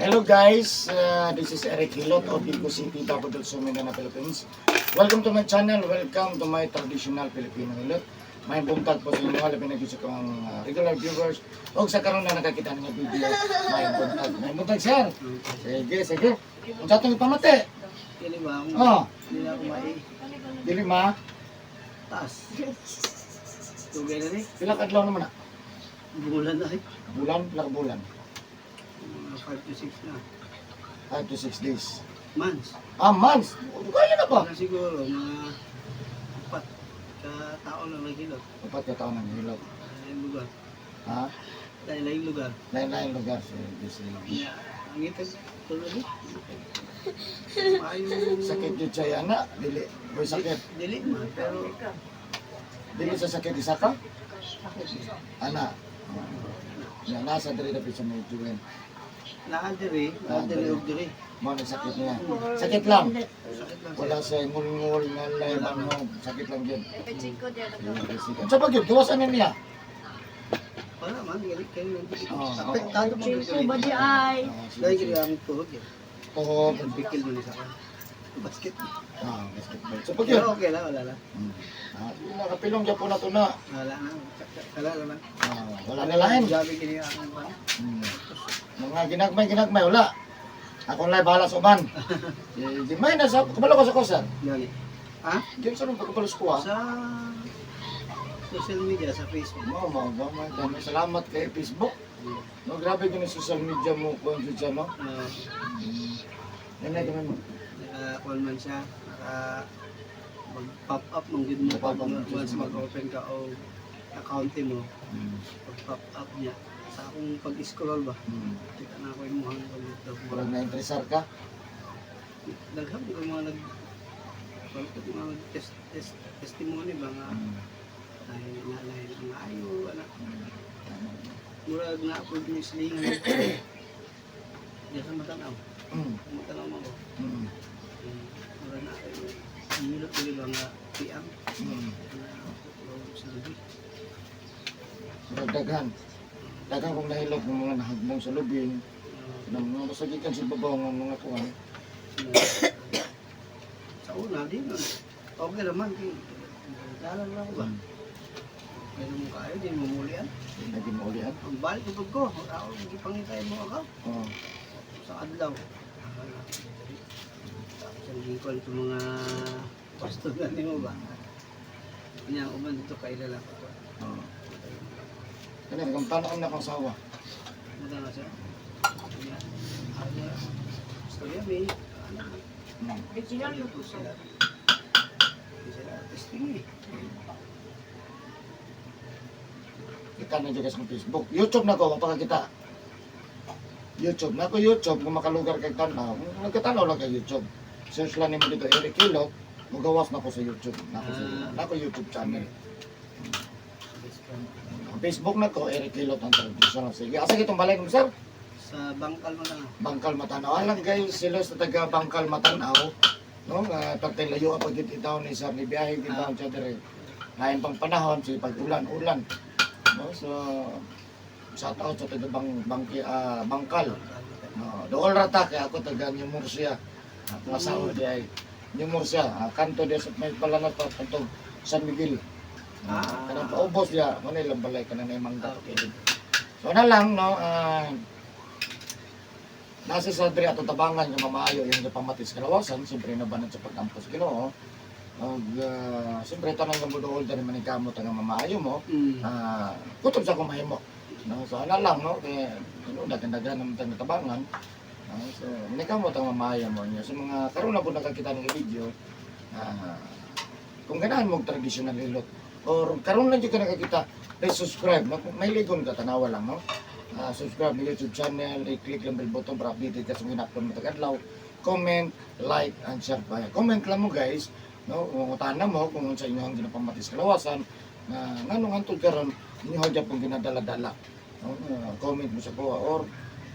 Hello guys, this is Eric Hilot of Bico City, Davao del Sur, Mindanao, Philippines. Welcome to my channel, welcome to my traditional Filipino hilot. May buntag po sa inyo, labi na gyud sa kong regular viewers. O sa karon na nakakita ng video, may buntag. May buntag, sir. Sige, sige. Unsa atong ipamati? Dili ba? Ang Oh, Hindi na ako mai dili ma. Taas. Tugay na rin. Pila ka adlaw naman na? Bulan na rin. Bulan, pila ka bulan? Mga 5 to 6 na. 5 to 6 days. Months. Ah, months. Kaya na ba? Mga siguro, mga 4 ka taon na naghilot. 4 ka taon ng hilot. Lain lugar. Ha? Lain lugar. Lain-lain lugar. Sige, sige. Kaya, ang itag, tulad eh. Maayo. Sakit yun siya na, dili. Boy sakit. Dili man, pero Dili sa sakit isa ka? Sakit eh. Ana. Ya, nasa diri dapit sa may juwen. Naa diri, naa diri og diri. Mo na sakit niya. Sakit lang. Sakit lang. Wala sa ngul-ngul ngalay ano, sakit lang yun. Pachinko diyan. Sige, sige. Unsa ba gyud? Gawasan ni niya. Wala man, dili kayo nang Oo. apektado mo Pachinko diri. ba di ay? Ah, sige, Dahil sige. gid ang tuhod eh. Tuhod. Bikil mo ni sa kan. Basket. Ah, basketball. Sa pag yun. Pero okay lang, wala lang. Ah, nakapilong gyapon na to na. Wala na. Wala naman. Ah, wala na lain. Grabe kini ang ano. Mga ginagmay ginagmay wala. Ako lang bahala sa uban. Sige, may nasa kabalo ko sa kosan. Gani. Ha? Diyan sa nung pagkabalos ko ah. Sa social media, sa Facebook. Mo mo mo mo dami salamat kay Facebook. No, grabe gyud ang social media mo kung jud siya, no. Yan na kami mo. Naka-call man siya, naka mag-pop up man gud mo Pop pag up man gud once siya. mag-open ka og account mo, pag-pop up niya. Sa akong pag-scroll ba, kita na ako imuhang pag Murag na interesar ka. Daghan ko mga nag wala ko mga nag test, test, testimony ba nga ay nalain ang ayo ana murag na ako mislingan di sa matanaw matanaw mo ko murag na ako hilot dili ba nga piang na sa lubi. Murag daghan. Daghan kong nahilot ng mga nahagbong sa lubing. Ng mga masagikan sa babaw ng mga kuwan. Sa una di man okay naman kay dalan lang ako ba pero mo kaayo di mo mulian. Naging maulian. Ang balik ko ko ako gipangitay mo ako Oh. sa adlaw. Tapos ang gikon itong mga pastor na nimo ba? Niya, uman dito kaila lang ko to. Oh. Kani kung paano na kang sawa. Muda na siya. Niya, ano, istorya may, ano, Original yung dito sila. Di sila testing eh. Kita na dyan sa Facebook. YouTube na ko, mapakakita. YouTube na ko, YouTube. Kung makalugar kay tanaw, kung nagkatanaw lang kay YouTube. Search lang nimo dito, Eric Hilot. Mugawas na ko sa YouTube. Na ko, sa, na ko YouTube channel. Best friend. Ang Facebook na ko, Eric Hilot ang traditional. Sige, asa kitong balay mo, sir? Sa bangkal mo lang. Bangkal Matanaw. Alam guys, sila sa taga Bangkal Matanaw. No, nga pagtay layo ang pagit itaw ni sir ni biyahe gid taon siya dire. Lain pang panahon si pag ulan-ulan. No, so shout out sa taga Bang, Bangki, Bangkal. No, dool rata kay ako taga New Murcia. Ako asawa di ay New Murcia, kanto di sa may balanat pa kanto San Miguel. Kanang paubos diya, mo na ilang balay kanang na mangga. So na lang no, nasa sa diri atong tabangan nga mamaayo yung pamatis kalawasan, siyempre nabanat sa pag-ampos Ginoo. Og siyempre tanang nga moduol diri manikamot ang mamaayo mo. Kutob sa akong mahimo. No, so ana lang no kay ano daghan-daghan naman tayong tabangan. So manikamot ang mamaayo mo niya. So mga karon na po nakakita ng video, kung ganahan mo og traditional hilot or karon lang jud ka nakakita, please subscribe. No? Kung may ligon ka tanawa lang no. Subscribe na YouTube channel, i-click lang bell button para updated ka sa mga ina-upload mo tagadlaw. Comment, like, and share pa. Comment lang mo guys, no? Kung utana mo kung unsa inyo ang ginapamatis kalawasan na nganong hantod karon inyo gyapon ginadala-dala. No? Comment mo sa kuha or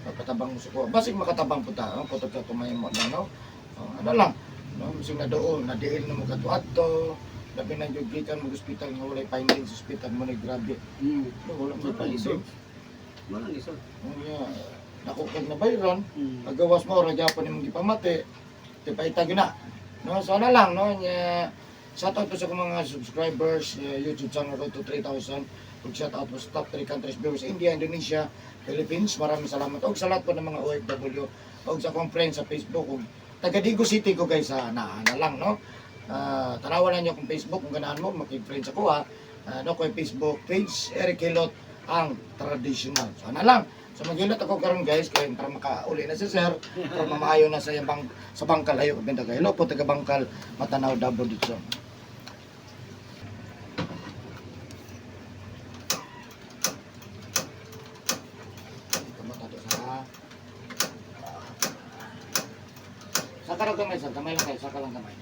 pagpatabang mo sa kuha. Basig makatabang po ta, no? Kutob sa tumayo mo lang, no? Oh, ano lang, no? Basig na doon, na diil na mo katuadto, labi na yung gikan mo ospital nga walay findings sa ospital mo na grabe. No, wala mo Wala findings. isod. Wala isod. Oh, yeah. Dako kag nabayran, Mm. pagawas mo ra gyapon imong gipamati, tipaita gyud na. No, so ana lang no nya shout out po sa akong mga subscribers, YouTube channel Road to 3,000. Ug shout out po sa top 3 countries viewers India, Indonesia, Philippines. Maraming salamat og sa lahat po ng mga OFW og sa akong friends sa Facebook ug taga Digo City ko guys ha, na, na lang no. Ah, tanawan na niyo akong Facebook kung ganahan mo maki-friends ako ha. Ano ko yung Facebook page Eric Hilot ang traditional. So ana lang. So maghilot ako karon guys kay para makauli na si sir, para mamaayo na sa iyang bang, sa bangkal ayo benta kay. Hello po taga Bangkal, Matanaw, Davao dito. Kamot ato sa Saka lang kamay, sir. Kamay lang kayo. Saka lang kamay.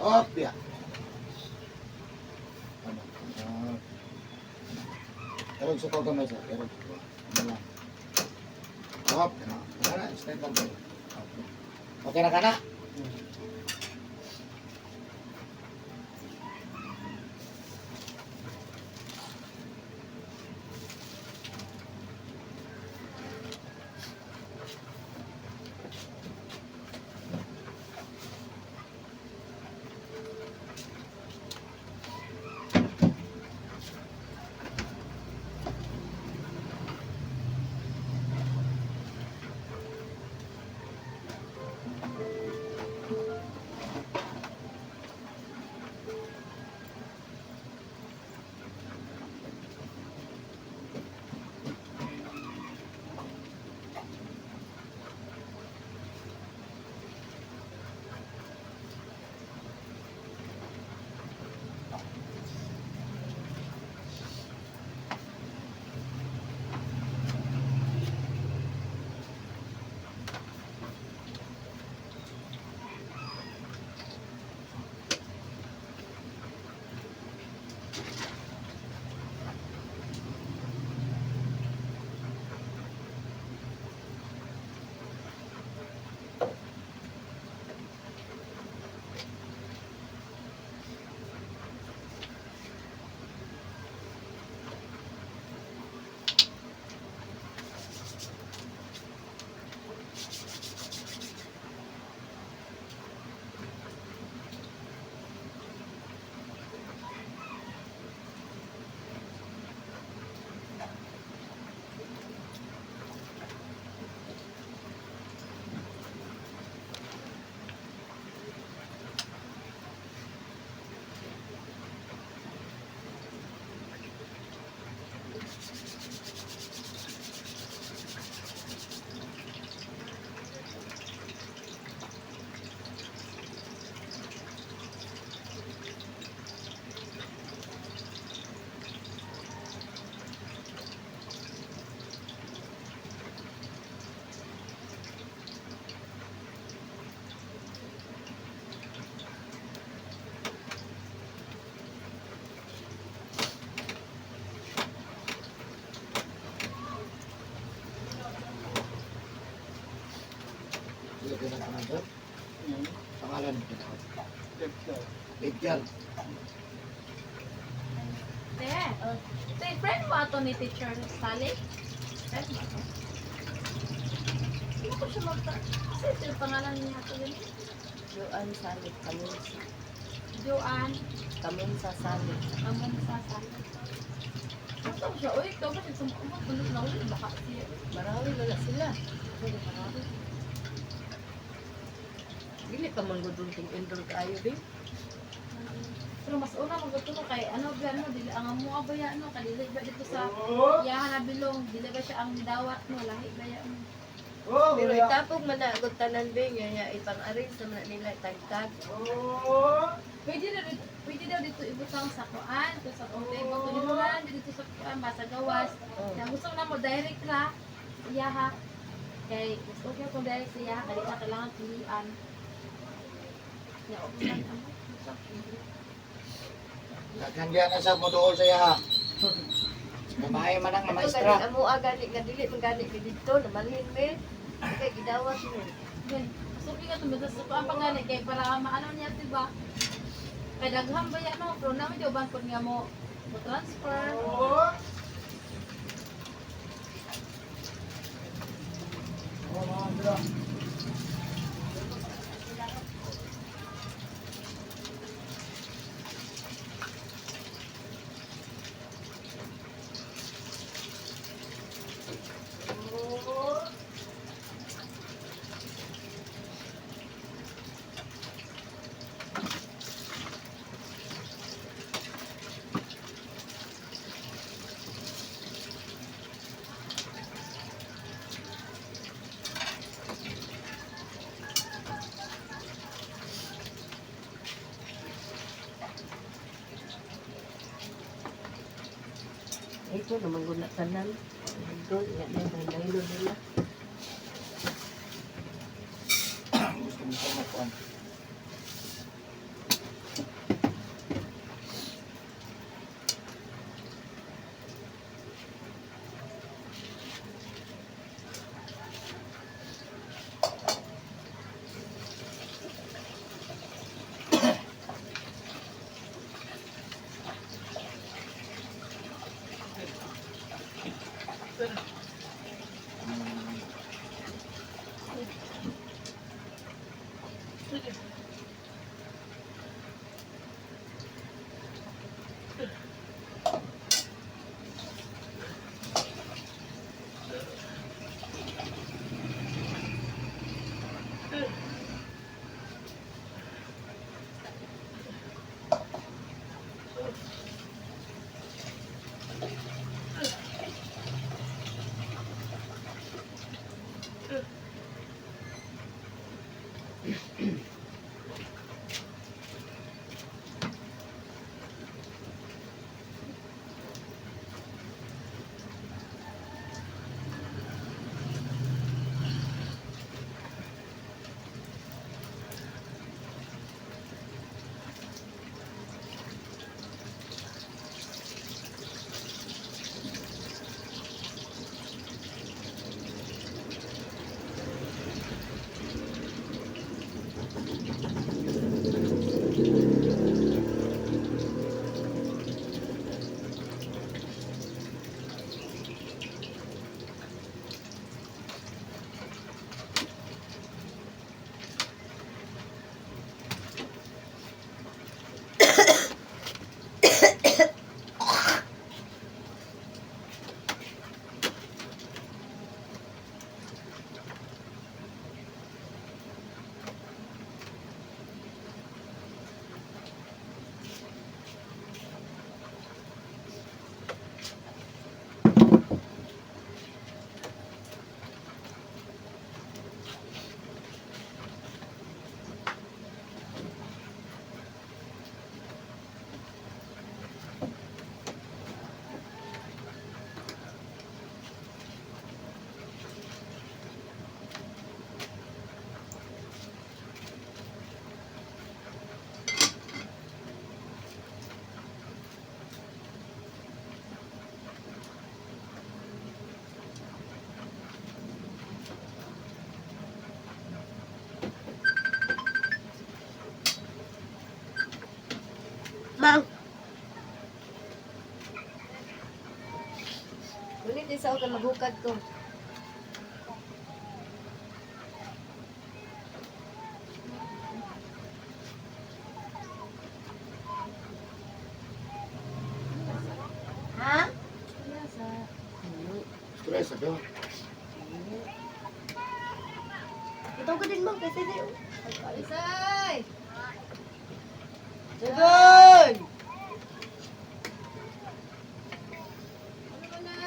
Op, ya. Ano? Ah. Erog sa kamay, sir. Erog. Ano lang. Op, ano. Ano na, straight lang kayo. Okay. Okay na ka na? Sige, okay na ka na, sir. Pangalan mo kita. Edgar. Edgar. Te, te, friend mo ato ni Teacher Sally? Friend mo ato? Sino ko siya magta... Kasi ito yung pangalan niya ato yun. Joan Salik Kamunsa. Joanne Kamunsa Salik. Amunsa Sally. Ano ko siya? Uy, ikaw ba siya sumukumot? Tulog na ulit. Baka siya. Marawi wala sila. Marawi. Dili pa man gud kung enroll kaayo be. Pero mas una magtuto kay ano ba ano dili ang amo ba ya ano kadili ba dito sa yahan na bilong dili ba siya ang dawat no lahi ba ya ano. Pero itapog man na gud tanan be nga ya ipang-arrange sa man nila tagtag. Pwede na pwede daw dito ibutang sa kuan to sa table to dito lang dito sa kuan ba sa gawas. Oh. Na gusto na mo direct ra sa iyaha. Kay mas okay kung direct sa iyaha kay di na kailangan pilian. Ya okay lang amo. Daghan diyan na sa moduol sa iya. Babae man ang Ato maestra. gani amo gani nga dili man gani mi didto namalhin me. Kay gidawat me. Then, mas okay ka tumigil sa kuan pag kay para maano niya diba? Kay daghan ba ya no pero namin di uban kun nga mo mo transfer. Ito naman guna tanan. Doon nga na yung nylon nila. Gusto mo sa makuan. Bang! Ulit din sa ako maghukad ko. Ha? Stress ako. Ito ko din mo kasi di. Isay! Sagon! Ano na?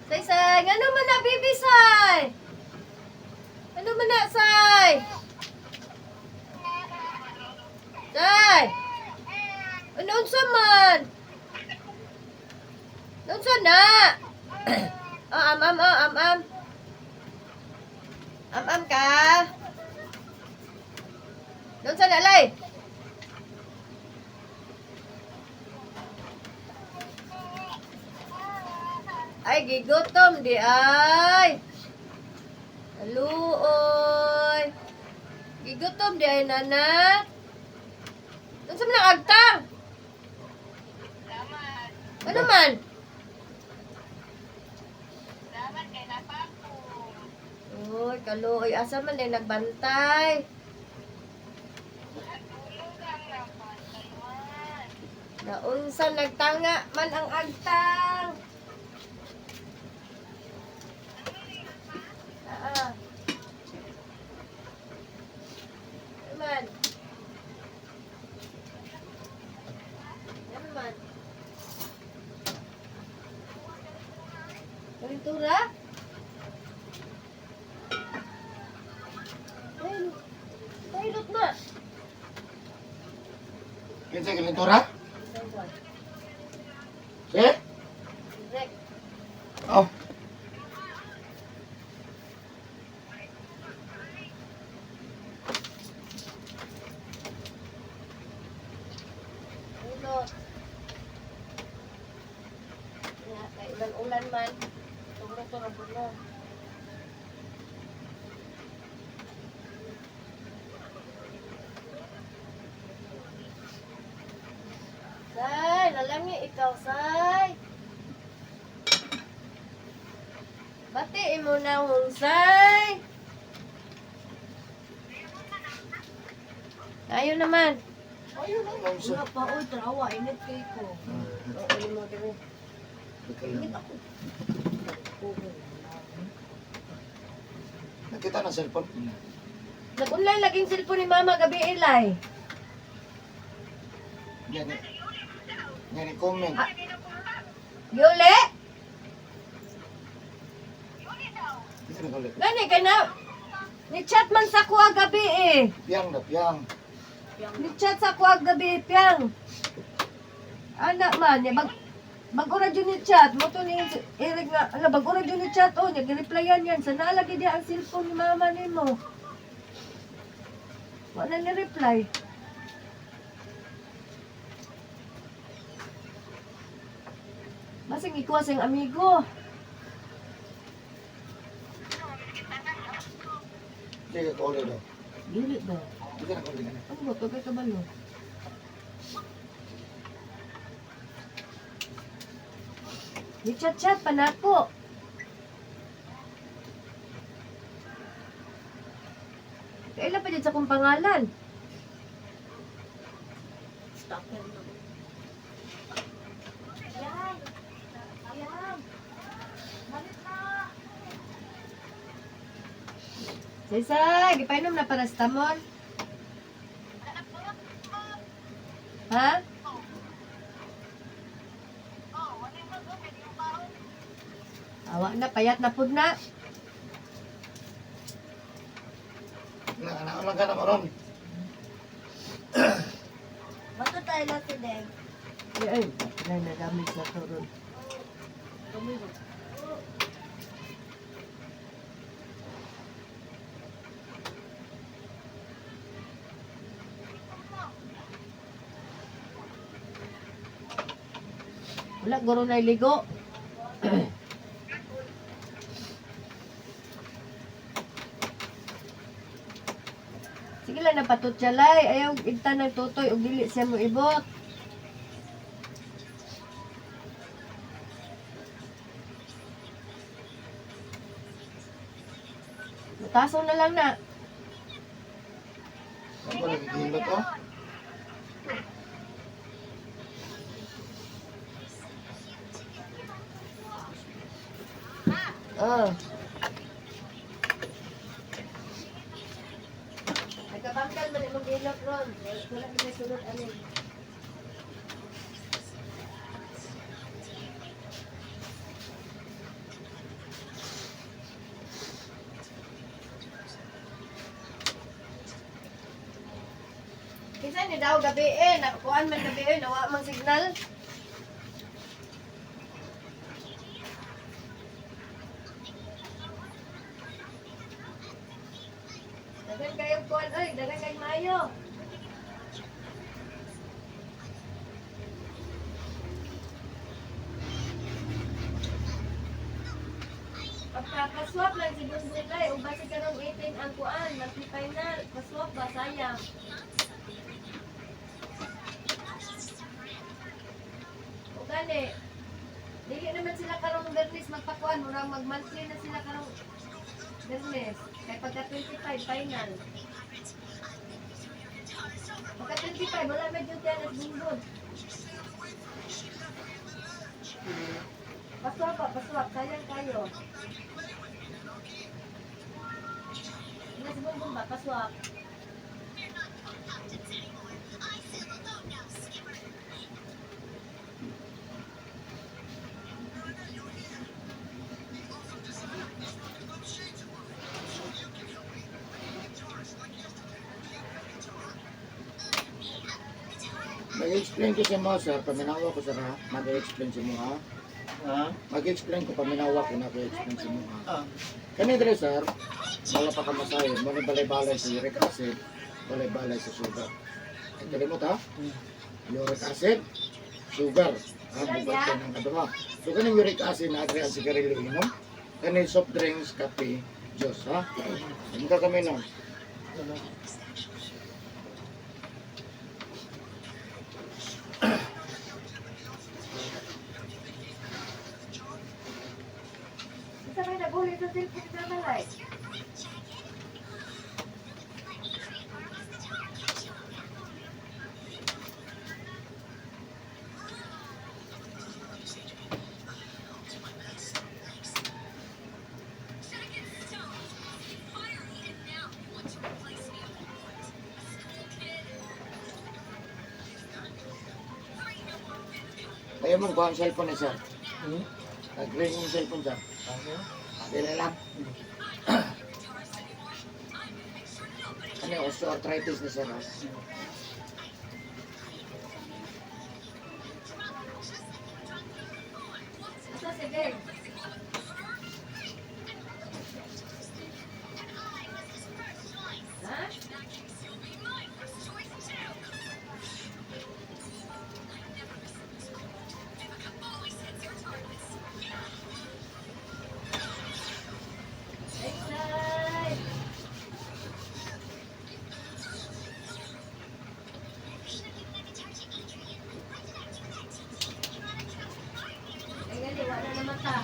Say, say! Ano man na, baby, say? Ano man na, say? Say! Ano unsa man? Ano unsa na? Oh, am am oh, am am. Am am ka. Doon sa nalay. Ay, gigutom di ay. Aluoy. Gigutom di ay nana. Doon sa mga agtang. Ano man? Uy, kaluoy. Asa man din nagbantay? Naunsa nagtanga man ang agtang. Ah. Ano man? Ano man? Karintura? Ay, pilot na. Kinsa kalintura? Si? Direct. Oh. Pilot. Nga, kay ulan-ulan man. Tumuto na po na. Say, lalangi ikaw, say. Bati imo na hong, say. Ayaw naman. Ayun lang lang siya. Wala pa, oy, tarawa, init kay ko. Oo, imo diri. Init ako. Nakita na cellphone? Nag-online laging cellphone ni Mama gabi ilay. Yan eh. Yan eh, comment. Ah. Yuli? Hindi na ulit. Gani kay na. Ni chat man sa kuha gabi eh. Piyang na, piyang. Ni chat sa kuha gabi piyang. Ana man, ya, bag ora jud ni chat mo to ni Eric nga ala bag ora jud ni chat oh nya gireplyan yan sa naalagi diya ang cellphone ni mama nimo. Wala ni reply. Basing ikuha sa iyong amigo. Hindi ka kauli daw. Dili daw. Hindi ka nakauli na. Ano ba? Pagkay kabalo. Ni chat-chat pa na ako. Kailan pa dyan sa akong pangalan? Stalker na. Yan. Ayan. Balik na. Saysay, gipainom na paracetamol. Ha? Awa na, payat na pud na. Nakanaon lang ka na maron. Bato tayo lang si Deng. Ay, ay, na na-damage na to ron. Wala, guro na ligo. Sige lang, napatut siya lay. Ayaw, igta ng tutoy o dili siya mo ibot. Mutaso na lang na. Ako nagigilot oh. Oh. Nagkabangkal man imong gilot ron. Wala ni sulod ani. Kinsa ni daw gabi eh, nakakuan man gabi eh, nawa man signal. Dagan kayo kuan oy, dagan kay maayo. Pagpapaswap lang si Bunbulay, ug basi karong 18 ang kuan, monthly final, paswap ba sayang. O gani, dili naman sila karong Bernis magpakuan, murang mag monthly na sila karong Bernes. Kay pagka 25, final. Pagka 25, wala medyo tiyan at bungbon. Paswap pa, paswap. Sayang kayo. Hindi si Bumbum ba? Paswap. Mag-explain ko sa mga sir, paminawa ko sir ha. Mag-explain sa mga. Ha? Mag-explain ko, paminawa ko na explain sa mga. Ah. Kani dre sir, wala pa kamasahin. Muna balay-balay sa uric acid, balay-balay sa sugar. Ay, kalimot ha? Uric acid, sugar. Ha, bubat ka ng kaduma. So, kaning uric acid na agri ang sigarilyo inom. Kani soft drinks, kape, juice ha? Ano ka kami nun? Ano? Isa may naguli sa cellphone sa malay. Ayaw mo, kuha ang cellphone ni sir. Hmm? Nag-ring yung cellphone sir. Ano? Dili lang. Ano yung osteoarthritis ni sir ha? Asa si Ben? Ha? Ay, Nay! Ay, gali, wala naman ta.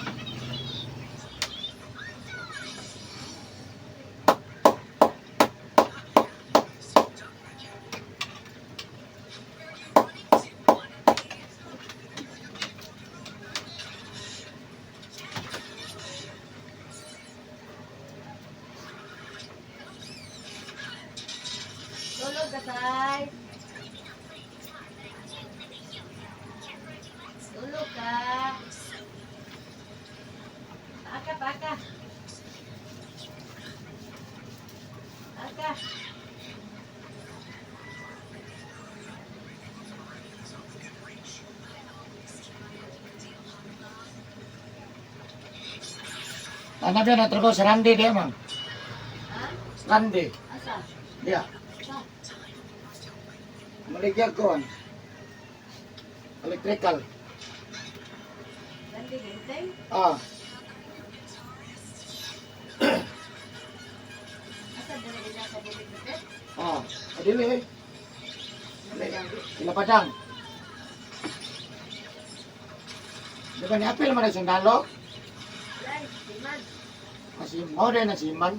Tulog ka, Tay. Tulog ka. Paaka, paaka. Paaka. Ano ba na trabaho sa Randy diya ma'am? Ha? Randy. Asa? Diya. Asa? Maligya ko an. Electrical. Gandi, ganteng? Ah, Asa, dala nila sa bukit-bukit? ah. Adili eh. Ila padang. Di ba ni apil man ang sundalo? Ay, siman. Kasi mo rin ang siman.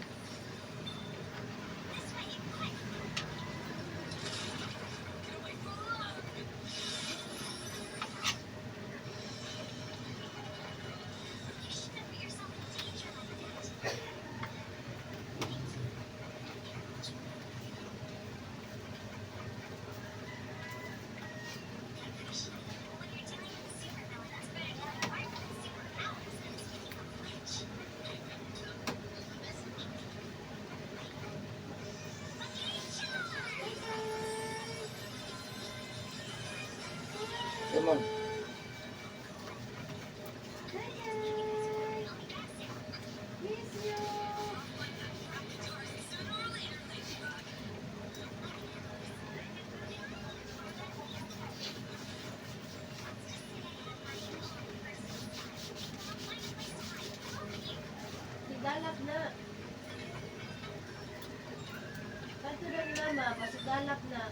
Simon. Miss you. Sigalap na. Kanto na ni mama, pasigalap na.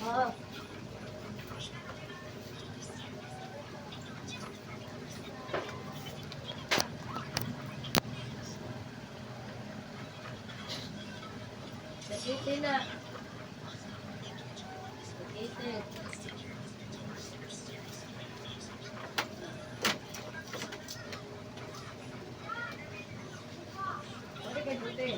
Oo. Nagkiti na. Nagkiti. Pwede kay buti.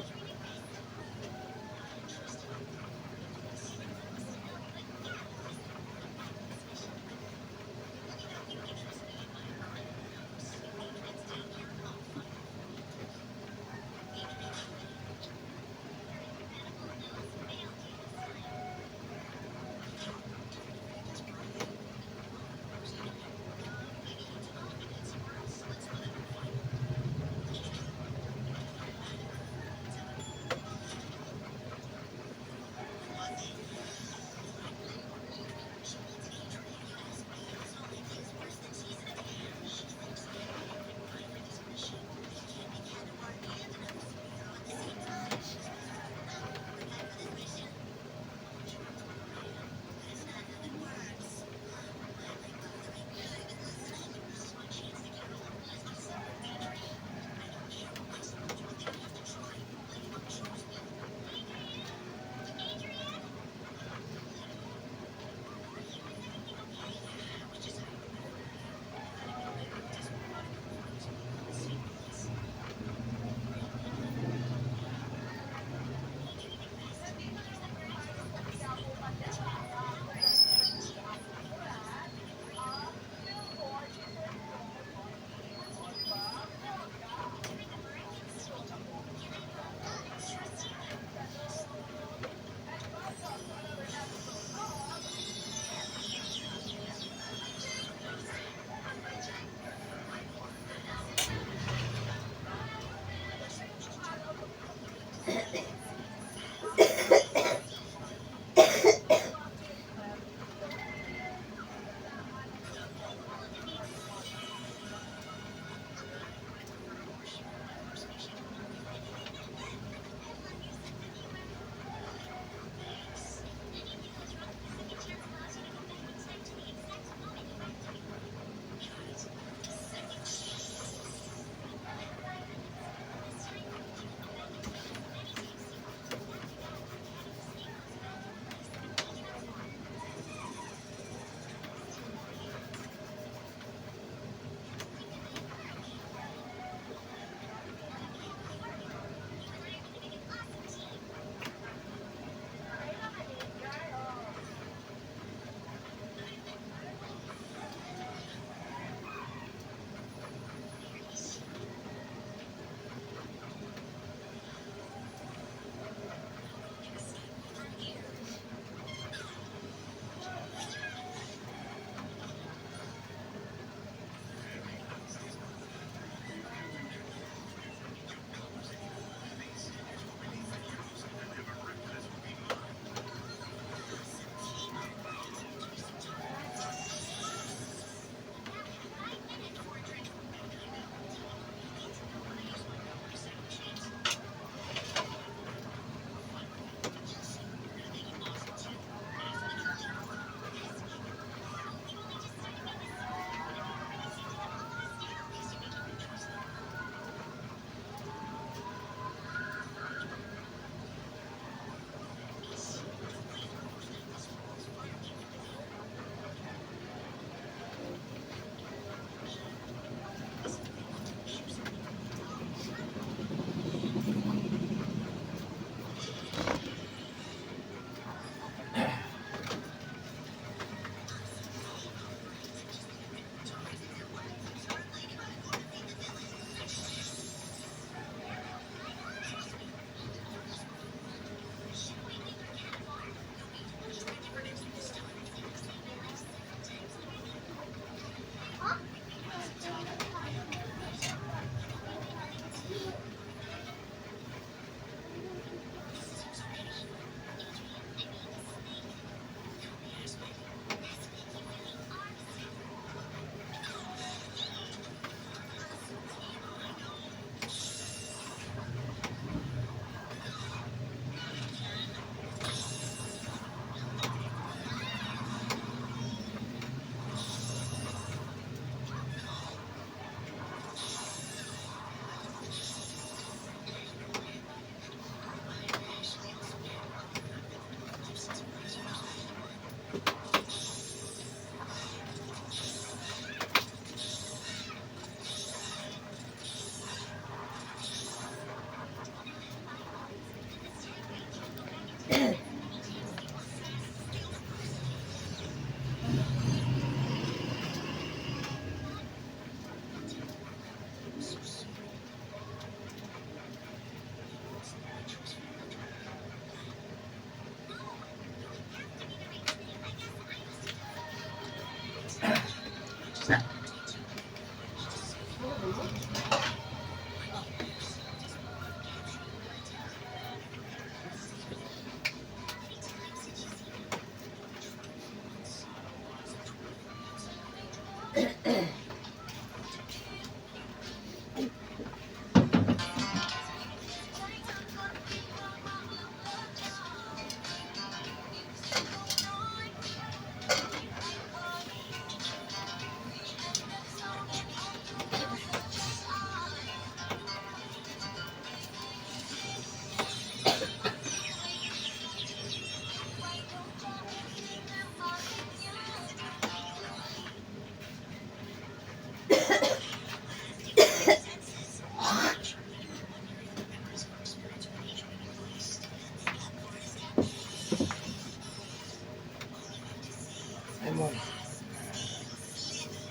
Ay mo.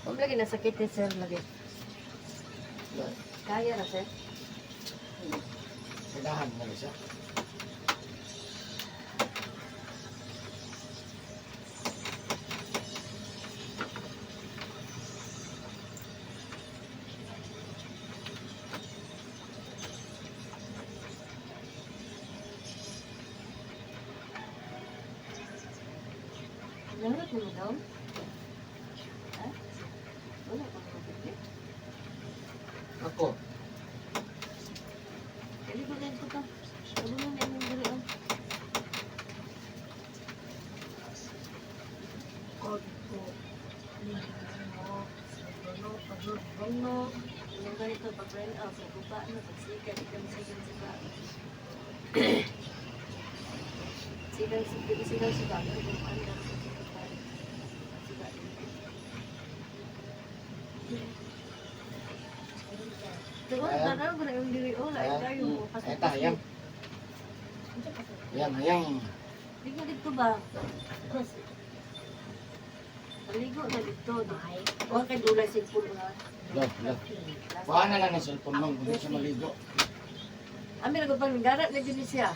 Huwag lagi nasakit ni sir lagi. Kaya na sir. Kailangan na siya. Nahulot mo daw? Ha? Wala pa mga pipit. Ako. Kali ko na ito. Ano na na imong diri oh. Yung ganito, pag run out, pag guba na, pag sikat, ikaw sikat sikat. Sikat, sikat, sikat, sikat. Ano kung ano, sikat, sikat. Tuon, tanaw ko na yung diri oh, lain kayo. Ay ta, hayang. Hayang, hayang. Ligo dito ba? Paligo na dito. Huwag kay dulay cellphone ha. Lo, lo. Kuha na lang ng cellphone ma'am, hindi siya maligo. Ami na pang gara na dyan siya.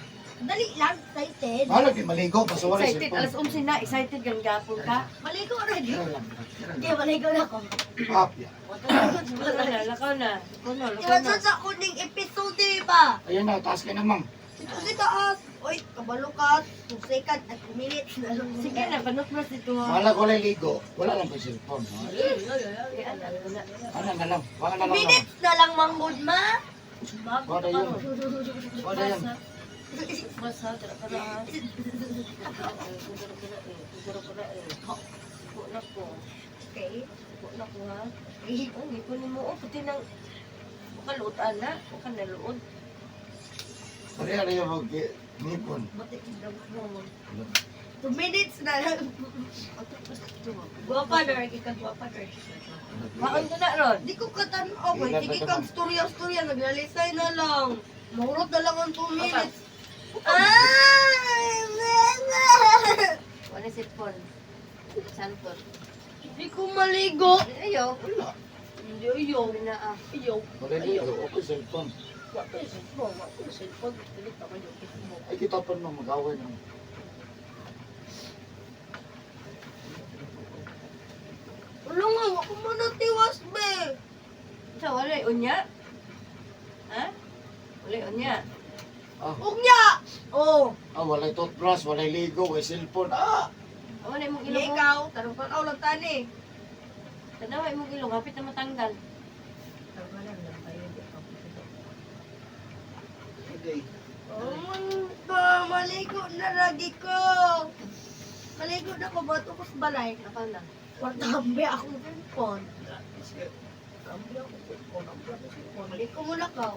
Dali lang, excited. Bahala di maligo, basta wala Excited, cellphone. alas 11 na, excited kang gapon ka. Maligo na Tira lang. Tira Hindi, lang. maligo na ako. Up, ya. Wala na, lakaw na. Lakaw na, lakaw na. Iwan sa kuning episode ba? Ayun na, taas ka na ma'am. Ito si taas. Uy, kabalo ka. 2 seconds at 2 minutes na lang. Sige na, panuklas dito. ha. Bahala ko wala ligo, wala lang ko cellphone. Ha? Eh, ano na. Ano na lang, wala na 2 lang. minutes na lang manggod ma. Wala yun. Wala yun. Basa, tara ka na ha. Tara ka na eh. Suko na ko. Okay. Suko na ko ha. Ay, hindi ko ni mo. Oh, puti nang makaluotan na. Baka naluod. Pareha na yung mag-nipon. 2 minutes na lang. Guwapa na rin ka, guwapa na rin. Maon ko na ron. Di ko katanaw. Okay, sige kag storya-storya. Naglalisay na lang. Mahurot na lang ang 2 minutes. Ay! Mama! Wala cellphone. Cellphone. Di ko maligo. Ayaw. Wala. Hindi, ayaw. Na ah. Ayaw. Wala ligo, okay cellphone. Wa ko yung cellphone. Wa ko yung cellphone. Pilit ako yung cellphone. Ay, kita pa nung mag-away na. Wala nga, ako man natiwas, be. Sa wala unya? Ha? Wala unya. Ah, Ugnya! Oh, ah, walay toothbrush, walay ligo, walay cellphone. Ah! Wala imong hindi ilong. ikaw. Tarong tanaw lang tani. Tanawa imong ilong hapit na matanggal. Okay. Oh, man ba, maligo na lagi ko. Maligo na ko, bato ko sa balay. Nakaw na. Kwartambe akong cellphone. Ambi ako cellphone, ambi ako cellphone. Maligo mo na ka.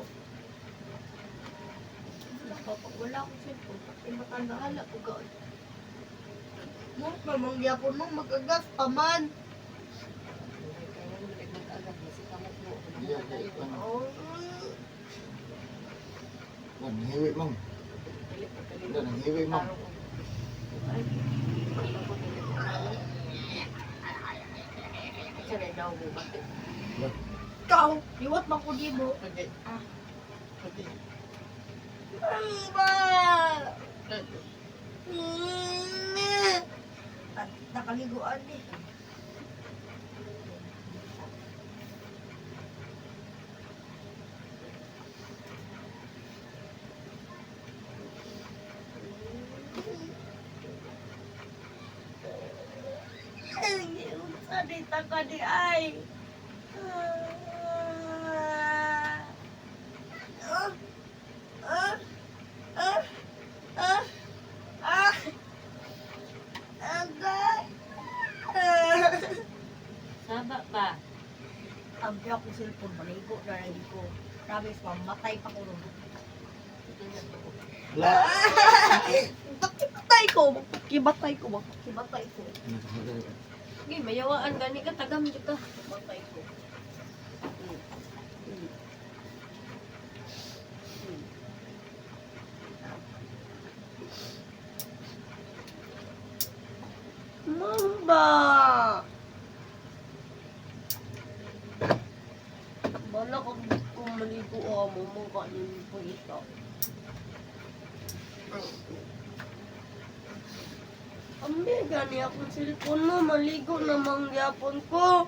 Wala ka, pag wala akong cellphone, pati matanda ko ka. Mo, mamangyapon mo, mag-agas pa man. Kaya mo mag-agad kasi kamot mo. Hindi, okay. Ano, Oh, nanghiwi ma'am. Hindi, nanghiwi ma'am. ikaw, liwat man ko di mo. Okay. Okay. Ang ba? Mm. At nakaliguan eh. Ay, unsa di ta ka di ay. Ah. Ah. Ah. Ah. Ah. Ah. Agay. Saba pa. Ambi ako cellphone, maligo na lagi ko. Promise, mamatay pa ko ron. Wala. Pakibatay ko! Pakibatay ko! Pakibatay ko! Sige, mayawaan gani ka tagam jud ka. Pakibatay ko. Mama! ba? Bala kung kung maligo ako mo, mukha niyo po ito. Ambi, gani akong cellphone mo, maligo na mangyapon ko.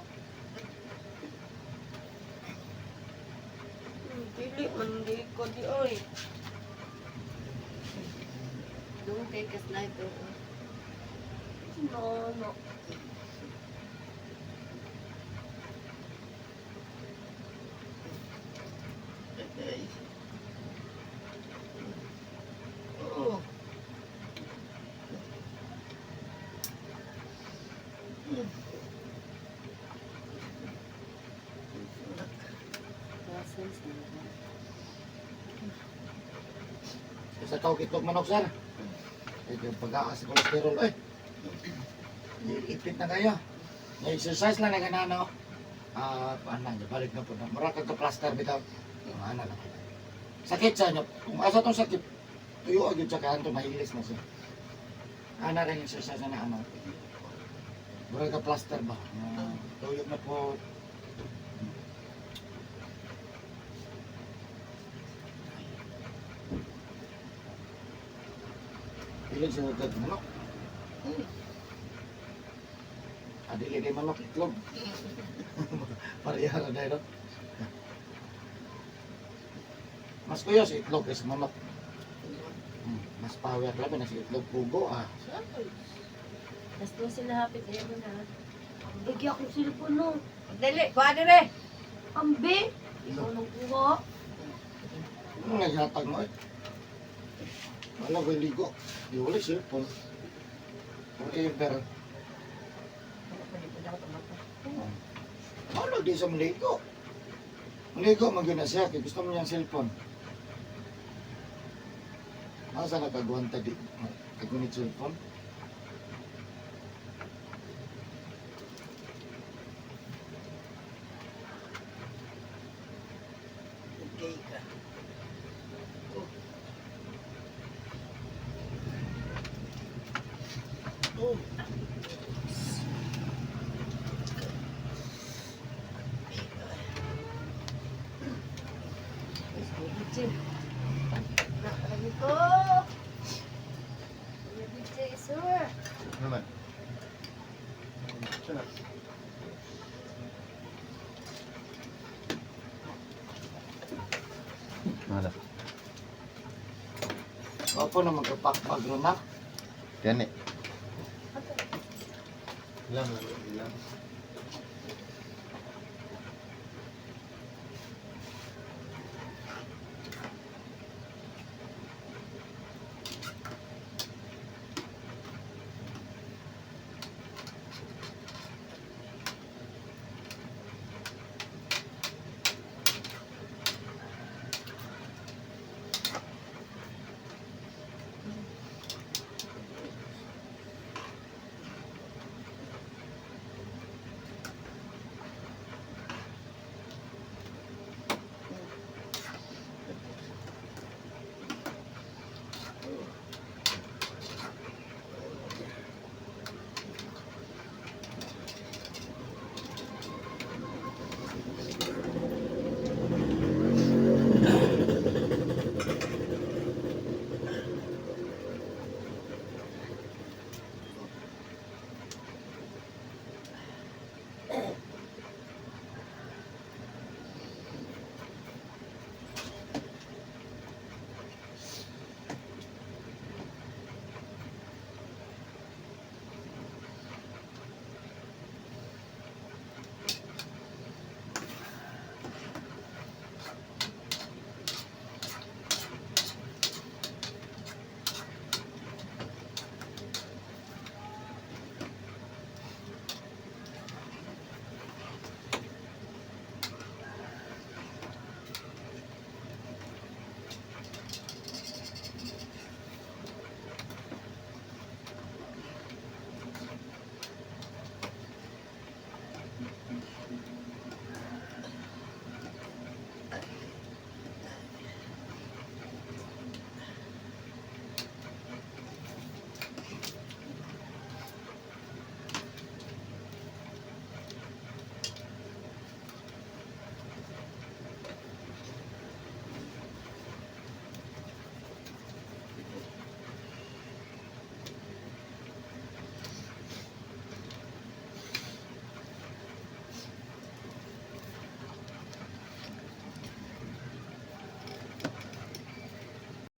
Dili, mandi ko di oy. Doon kay kaslide oo. No, no. Ay. Oh. Process na. Isa ka og itlog manok, sir. Ito yung pag-aas sa cholesterol. Eh, ipit na kayo. Na-exercise lang na ganano. Ah, paano na, balik na po na. Mura kag ka-plaster bitaw. Yung ana lang. Sakit sa inyo. Kung asa tong sakit, tuyo agad siya kaya ito, mahilis na siya. Ana rin exercise na ano. Mura ka plaster ba? Ah, tuyo na po. Ilig sa kag manok. Adili di manok itlog. Pareha ra dahil. No? Mas kuya sa itlog kaysa manok. Mas power labi na sa itlog pugo ah. Tas doon sila hapit eh mo na. Bigyan akong cellphone no. Dali, kuha dire. Ambi, ikaw nagkuha. Ano nga yatag mo eh? Wala ko'y ligo. Di wala cellphone. Forever. Wala di sa maligo. Maligo man gyud na siya kay gusto mo niyang cellphone. Asa nakagwanta di kagunit cellphone? Gay ka. Oh. Oh. Nakalagi ko. Kuya sir. Naman. Siya na. Mana? Opo na magkapakpag ron na. Gani. Ilang lang, ilang.